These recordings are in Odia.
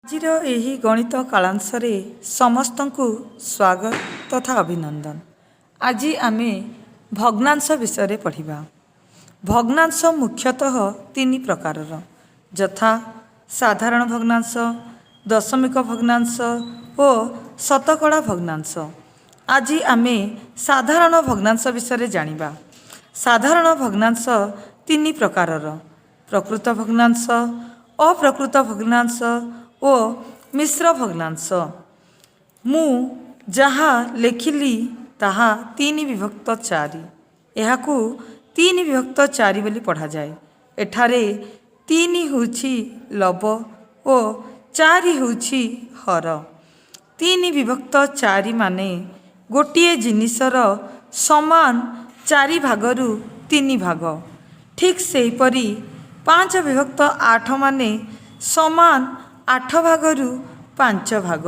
ଆଜିର ଏହି ଗଣିତ କାଳାଂଶରେ ସମସ୍ତଙ୍କୁ ସ୍ୱାଗତ ତଥା ଅଭିନନ୍ଦନ। ଆଜି ଆମେ ଭଗ୍ନାଂଶ ବିଷୟରେ ପଢ଼ିବା। ଭଗ୍ନାଂଶ ମୁଖ୍ୟତଃ ତିନି ପ୍ରକାରର, ଯଥା ସାଧାରଣ ଭଗ୍ନାଂଶ, ଦଶମିକ ଭଗ୍ନାଂଶ ଓ ଶତକଡ଼ା ଭଗ୍ନାଂଶ। ଆଜି ଆମେ ସାଧାରଣ ଭଗ୍ନାଂଶ ବିଷୟରେ ଜାଣିବା। ସାଧାରଣ ଭଗ୍ନାଂଶ ତିନି ପ୍ରକାରର: ପ୍ରକୃତ ଭଗ୍ନାଂଶ, ଅପ୍ରକୃତ ଭଗ୍ନାଂଶ ଓ ମିଶ୍ର ଭଗ୍ନାଂଶ। ମୁଁ ଯାହା ଲେଖିଲି ତାହା ତିନି ବିଭକ୍ତ ଚାରି। ଏହାକୁ ତିନି ବିଭକ୍ତ ଚାରି ବୋଲି ପଢ଼ାଯାଏ। ଏଠାରେ ତିନି ହେଉଛି ଲବ ଓ ଚାରି ହେଉଛି ହର। ତିନି ବିଭକ୍ତ ଚାରି ମାନେ ଗୋଟିଏ ଜିନିଷର ସମାନ ଚାରି ଭାଗରୁ ତିନି ଭାଗ। ଠିକ୍ ସେହିପରି ପାଞ୍ଚ ବିଭକ୍ତ ଆଠ ମାନେ ସମାନ ଆଠ ଭାଗରୁ ପାଞ୍ଚ ଭାଗ।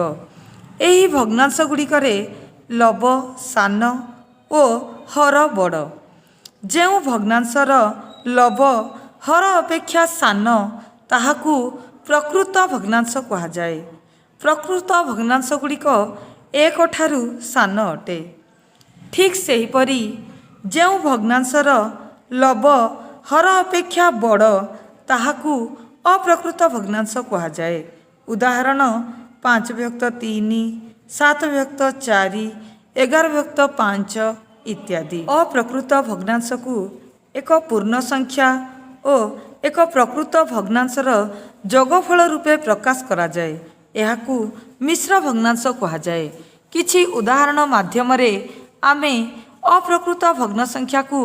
ଏହି ଭଗ୍ନାଂଶ ଗୁଡ଼ିକରେ ଲବ ସାନ ଓ ହର ବଡ଼। ଯେଉଁ ଭଗ୍ନାଂଶର ଲବ ହର ଅପେକ୍ଷା ସାନ, ତାହାକୁ ପ୍ରକୃତ ଭଗ୍ନାଂଶ କୁହାଯାଏ। ପ୍ରକୃତ ଭଗ୍ନାଂଶ ଗୁଡ଼ିକ ଏକଠାରୁ ସାନ ଅଟେ। ଠିକ୍ ସେହିପରି ଯେଉଁ ଭଗ୍ନାଂଶର ଲବ ହର ଅପେକ୍ଷା ବଡ଼, ତାହାକୁ ଅପ୍ରକୃତ ଭଗ୍ନାଂଶ କୁହାଯାଏ। ଉଦାହରଣ: ପାଞ୍ଚ ବିଭକ୍ତ ତିନି, ସାତ ବିଭକ୍ତ ଚାରି, 11 ବିଭକ୍ତ ପାଞ୍ଚ ଇତ୍ୟାଦି। ଅପ୍ରକୃତ ଭଗ୍ନାଂଶକୁ ଏକ ପୂର୍ଣ୍ଣ ସଂଖ୍ୟା ଓ ଏକ ପ୍ରକୃତ ଭଗ୍ନାଂଶର ଯୋଗଫଳ ରୂପେ ପ୍ରକାଶ କରାଯାଏ। ଏହାକୁ ମିଶ୍ର ଭଗ୍ନାଂଶ କୁହାଯାଏ। କିଛି ଉଦାହରଣ ମାଧ୍ୟମରେ ଆମେ ଅପ୍ରକୃତ ଭଗ୍ନ ସଂଖ୍ୟାକୁ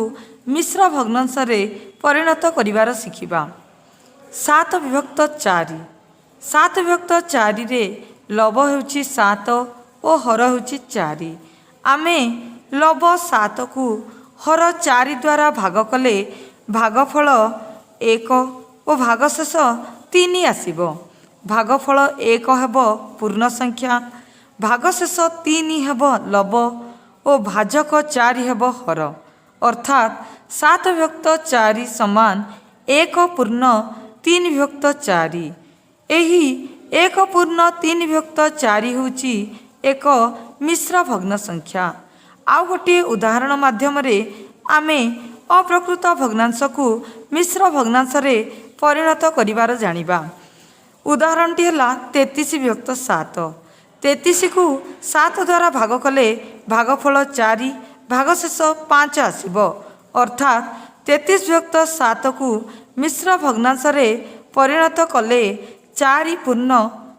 ମିଶ୍ର ଭଗ୍ନାଂଶରେ ପରିଣତ କରିବାର ଶିଖିବା। ସାତ ବିଭକ୍ତ ଚାରି। ସାତ ବିଭକ୍ତ ଚାରିରେ ଲବ ହେଉଛି ସାତ ଓ ହର ହେଉଛି ଚାରି। ଆମେ ଲବ ସାତକୁ ହର ଚାରି ଦ୍ୱାରା ଭାଗ କଲେ ଭାଗଫଳ ଏକ ଓ ଭାଗଶେଷ ତିନି ଆସିବ। ଭାଗଫଳ ଏକ ହେବ ପୂର୍ଣ୍ଣ ସଂଖ୍ୟା, ଭାଗଶେଷ ତିନି ହେବ ଲବ ଓ ଭାଜକ ଚାରି ହେବ ହର। ଅର୍ଥାତ୍ ସାତ ବିଭକ୍ତ ଚାରି ସମାନ ଏକ ପୂର୍ଣ୍ଣ ତିନି ବିଭକ୍ତ ଚାରି। ଏହି ଏକ ପୂର୍ଣ୍ଣ ତିନି ବିଭକ୍ତ ଚାରି ହେଉଛି ଏକ ମିଶ୍ର ଭଗ୍ନ ସଂଖ୍ୟା। ଆଉ ଗୋଟିଏ ଉଦାହରଣ ମାଧ୍ୟମରେ ଆମେ ଅପ୍ରକୃତ ଭଗ୍ନାଂଶକୁ ମିଶ୍ର ଭଗ୍ନାଂଶରେ ପରିଣତ କରିବାର ଜାଣିବା। ଉଦାହରଣଟି ହେଲା 33 ବିଭକ୍ତ ସାତ। 33କୁ ସାତ ଦ୍ୱାରା ଭାଗ କଲେ ଭାଗଫଳ ଚାରି, ଭାଗଶେଷ ପାଞ୍ଚ ଆସିବ। ଅର୍ଥାତ୍ 33 ବିଭକ୍ତ ସାତକୁ ମିଶ୍ର ଭଗ୍ନାଂଶରେ ପରିଣତ କଲେ ଚାରି ପୂର୍ଣ୍ଣ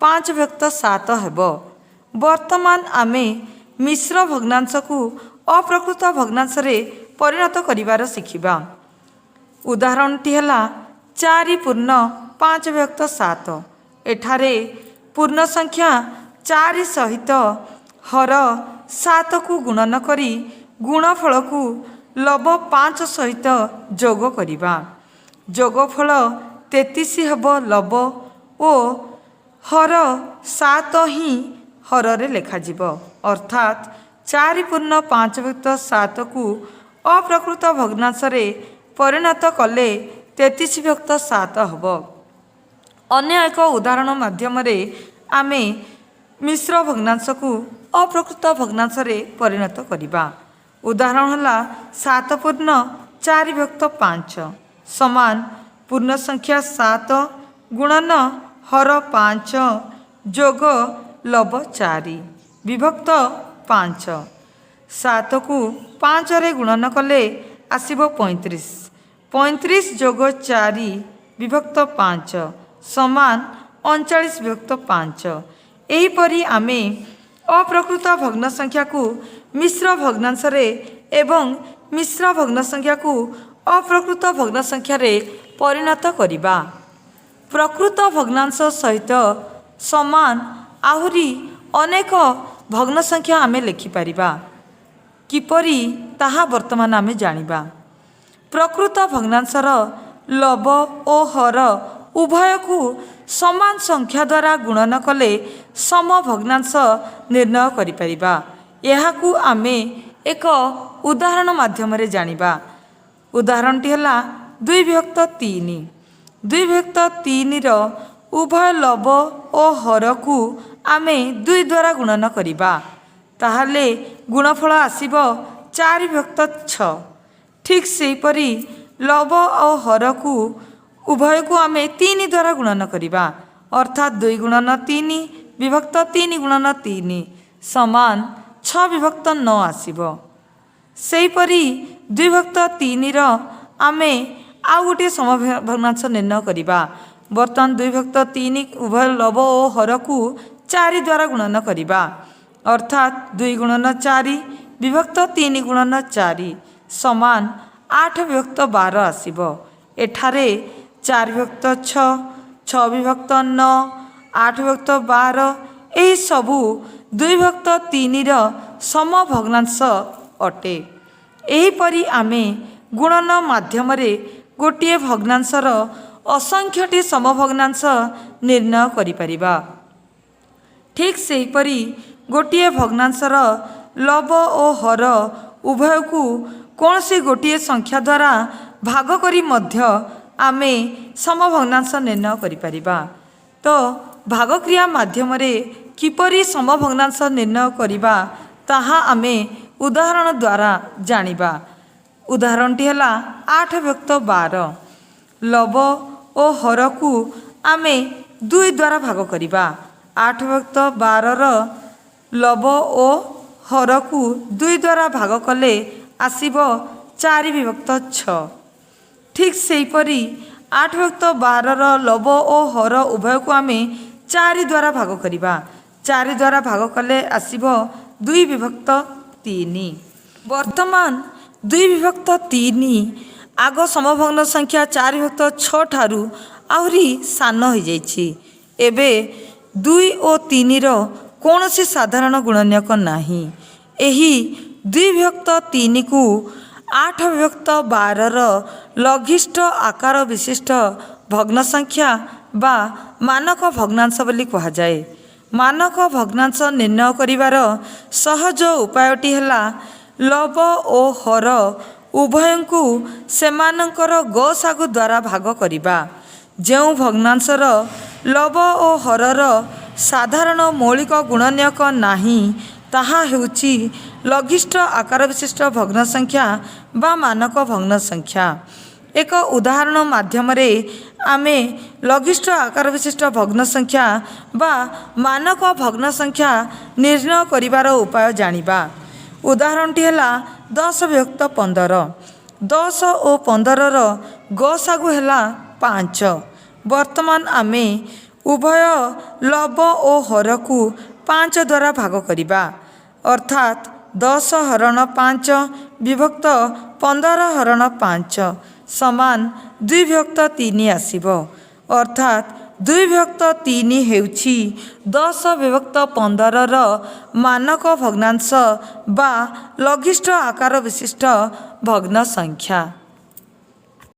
ପାଞ୍ଚ ବିଭକ୍ତ ସାତ ହେବ। ବର୍ତ୍ତମାନ ଆମେ ମିଶ୍ର ଭଗ୍ନାଂଶକୁ ଅପ୍ରକୃତ ଭଗ୍ନାଂଶରେ ପରିଣତ କରିବାର ଶିଖିବା। ଉଦାହରଣଟି ହେଲା ଚାରି ପୂର୍ଣ୍ଣ ପାଞ୍ଚ ବିଭକ୍ତ ସାତ। ଏଠାରେ ପୂର୍ଣ୍ଣ ସଂଖ୍ୟା ଚାରି ସହିତ ହର ସାତକୁ ଗୁଣନ କରି ଗୁଣଫଳକୁ ଲବ ପାଞ୍ଚ ସହିତ ଯୋଗ କରିବା। ଯୋଗଫଳ 33 ହେବ ଲବ ଓ ହର ସାତ ହିଁ ହରରେ ଲେଖାଯିବ। ଅର୍ଥାତ୍ ଚାରି ପୂର୍ଣ୍ଣ ପାଞ୍ଚ ବିଭକ୍ତ ସାତକୁ ଅପ୍ରକୃତ ଭଗ୍ନାଂଶରେ ପରିଣତ କଲେ 33 ବିଭକ୍ତ ସାତ ହେବ। ଅନ୍ୟ ଏକ ଉଦାହରଣ ମାଧ୍ୟମରେ ଆମେ ମିଶ୍ର ଭଗ୍ନାଂଶକୁ ଅପ୍ରକୃତ ଭଗ୍ନାଂଶରେ ପରିଣତ କରିବା। ଉଦାହରଣ ହେଲା ସାତ ପୂର୍ଣ୍ଣ ଚାରି ବିଭକ୍ତ ପାଞ୍ଚ ସମାନ ପୂର୍ଣ୍ଣ ସଂଖ୍ୟା ସାତ ଗୁଣନ ହର ପାଞ୍ଚ ଯୋଗ ଲବ ଚାରି ବିଭକ୍ତ ପାଞ୍ଚ। ସାତକୁ ପାଞ୍ଚରେ ଗୁଣନ କଲେ ଆସିବ 35। 35 ଯୋଗ ଚାରି ବିଭକ୍ତ ପାଞ୍ଚ ସମାନ 39 ବିଭକ୍ତ ପାଞ୍ଚ। ଏହିପରି ଆମେ ଅପ୍ରକୃତ ଭଗ୍ନ ସଂଖ୍ୟାକୁ ମିଶ୍ର ଭଗ୍ନାଂଶରେ ଏବଂ ମିଶ୍ର ଭଗ୍ନ ସଂଖ୍ୟାକୁ ଅପ୍ରକୃତ ଭଗ୍ନ ସଂଖ୍ୟାରେ ପରିଣତ କରିବା। ପ୍ରକୃତ ଭଗ୍ନାଂଶ ସହିତ ସମାନ ଆହୁରି ଅନେକ ଭଗ୍ନ ସଂଖ୍ୟା ଆମେ ଲେଖିପାରିବା। କିପରି, ତାହା ବର୍ତ୍ତମାନ ଆମେ ଜାଣିବା। ପ୍ରକୃତ ଭଗ୍ନାଂଶର ଲବ ଓ ହର ଉଭୟକୁ ସମାନ ସଂଖ୍ୟା ଦ୍ୱାରା ଗୁଣନ କଲେ ସମ ଭଗ୍ନାଂଶ ନିର୍ଣ୍ଣୟ କରିପାରିବା। ଏହାକୁ ଆମେ ଏକ ଉଦାହରଣ ମାଧ୍ୟମରେ ଜାଣିବା। ଉଦାହରଣଟି ହେଲା ଦୁଇ ବିଭକ୍ତ ତିନି। ଦୁଇ ବିଭକ୍ତ ତିନିର ଉଭୟ ଲବ ଓ ହରକୁ ଆମେ 2 ଦ୍ୱାରା ଗୁଣନ କରିବା, ତାହେଲେ ଗୁଣଫଳ ଆସିବ 4 ବିଭକ୍ତ 6। ଠିକ୍ ସେହିପରି ଲବ ଓ ହରକୁ ଉଭୟକୁ ଆମେ 3 ଦ୍ୱାରା ଗୁଣନ କରିବା, ଅର୍ଥାତ୍ 2 ଗୁଣନ 3 ବିଭକ୍ତ 3 ଗୁଣନ 3 ସମାନ 6 ବିଭକ୍ତ 9 ଆସିବ। ସେହିପରି 2 ବିଭକ୍ତ 3ର ଆମେ ଆଉ ଗୋଟିଏ ସମଭଗ୍ନାଂଶ ନିର୍ଣ୍ଣୟ କରିବା। ବର୍ତ୍ତମାନ 2 ବିଭକ୍ତ 3 ଉଭୟ ଲବ ଓ ହରକୁ 4 ଦ୍ୱାରା ଗୁଣନ କରିବା, ଅର୍ଥାତ୍ 2 ଗୁଣନ 4 ବିଭକ୍ତ 3 ଗୁଣନ 4 ସମାନ 8 ବିଭକ୍ତ 12 ଆସିବ। ଏଠାରେ 4 ବିଭକ୍ତ 6, 6 ବିଭକ୍ତ 9, 8 ବିଭକ୍ତ 12 ଏହିସବୁ 2 ବିଭକ୍ତ 3ର ସମଭଗ୍ନାଂଶ ଅଟେ। ଏହିପରି ଆମେ ଗୁଣନ ମାଧ୍ୟମରେ ଗୋଟିଏ ଭଗ୍ନାଂଶର ଅସଂଖ୍ୟଟି ସମଭଗ୍ନାଂଶ ନିର୍ଣ୍ଣୟ କରିପାରିବା। ଠିକ୍ ସେହିପରି ଗୋଟିଏ ଭଗ୍ନାଂଶର ଲବ ଓ ହର ଉଭୟକୁ କୌଣସି ଗୋଟିଏ ସଂଖ୍ୟା ଦ୍ୱାରା ଭାଗ କରି ମଧ୍ୟ ଆମେ ସମଭଗ୍ନାଂଶ ନିର୍ଣ୍ଣୟ କରିପାରିବା। ତ ଭାଗକ୍ରିୟା ମାଧ୍ୟମରେ କିପରି ସମଭଗ୍ନାଂଶ ନିର୍ଣ୍ଣୟ କରିବା, ତାହା ଆମେ ଉଦାହରଣ ଦ୍ୱାରା ଜାଣିବା। ଉଦାହରଣଟି ହେଲା 8 ବିଭକ୍ତ 12। ଲବ ଓ ହରକୁ ଆମେ 2 ଦ୍ୱାରା ଭାଗ କରିବା। 8 ବିଭକ୍ତ 12ର ଲବ ଓ ହରକୁ 2 ଦ୍ୱାରା ଭାଗ କଲେ ଆସିବ 4 ବିଭକ୍ତ 6। ଠିକ୍ ସେହିପରି 8 ବିଭକ୍ତ 12ର ଲବ ଓ ହର ଉଭୟକୁ ଆମେ 4 ଦ୍ୱାରା ଭାଗ କରିବା। 4 ଦ୍ୱାରା ଭାଗ କଲେ ଆସିବ 2 ବିଭକ୍ତ 3। ବର୍ତ୍ତମାନ 2 ବିଭକ୍ତ 3 ଆଗ ସମଭଗ୍ନ ସଂଖ୍ୟା 4 ବିଭକ୍ତ 6 ଠାରୁ ଆହୁରି ସାନ ହୋଇଯାଇଛି। ଏବେ 2 ଓ 3ର କୌଣସି ସାଧାରଣ ଗୁଣନକ ନାହିଁ। ଏହି 2 ବିଭକ୍ତ 3କୁ 8 ବିଭକ୍ତ 12ର ଲଘିଷ୍ଠ ଆକାର ବିଶିଷ୍ଟ ଭଗ୍ନ ସଂଖ୍ୟା ବା ମାନକ ଭଗ୍ନାଂଶ ବୋଲି କୁହାଯାଏ। ମାନକ ଭଗ୍ନାଂଶ ନିର୍ଣ୍ଣୟ କରିବାର ସହଜ ଉପାୟଟି ହେଲା ଲବ ଓ ହର ଉଭୟଙ୍କୁ ସେମାନଙ୍କର ଗସାଗୁ ଦ୍ୱାରା ଭାଗ କରିବା। ଯେଉଁ ଭଗ୍ନାଂଶର ଲବ ଓ ହରର ସାଧାରଣ ମୌଳିକ ଗୁଣନକ ନାହିଁ, ତାହା ହେଉଛି ଲଘିଷ୍ଠ ଆକାର ବିଶିଷ୍ଟ ଭଗ୍ନ ସଂଖ୍ୟା ବା ମାନକ ଭଗ୍ନ ସଂଖ୍ୟା। ଏକ ଉଦାହରଣ ମାଧ୍ୟମରେ ଆମେ ଲଘିଷ୍ଠ ଆକାର ବିଶିଷ୍ଟ ଭଗ୍ନ ସଂଖ୍ୟା ବା ମାନକ ଭଗ୍ନ ସଂଖ୍ୟା ନିର୍ଣ୍ଣୟ କରିବାର ଉପାୟ ଜାଣିବା। ଉଦାହରଣଟି ହେଲା 10 ବିଭକ୍ତ 15। 10 ଓ 15ର ଗସାଗୁ ହେଲା 5। ବର୍ତ୍ତମାନ ଆମେ ଉଭୟ ଲବ ଓ ହରକୁ 5 ଦ୍ୱାରା ଭାଗ କରିବା, ଅର୍ଥାତ୍ 10 ହରଣ 5 ବିଭକ୍ତ 15 ହରଣ 5 ସମାନ 2 ବିଭକ୍ତ 3 ଆସିବ। ଅର୍ଥାତ୍ 2 ବିଭକ୍ତ 3 ହେଉଛି 10 ବିଭକ୍ତ 15ର ମାନକ ଭଗ୍ନାଂଶ ବା ଲଘିଷ୍ଠ ଆକାର ବିଶିଷ୍ଟ ଭଗ୍ନ ସଂଖ୍ୟା।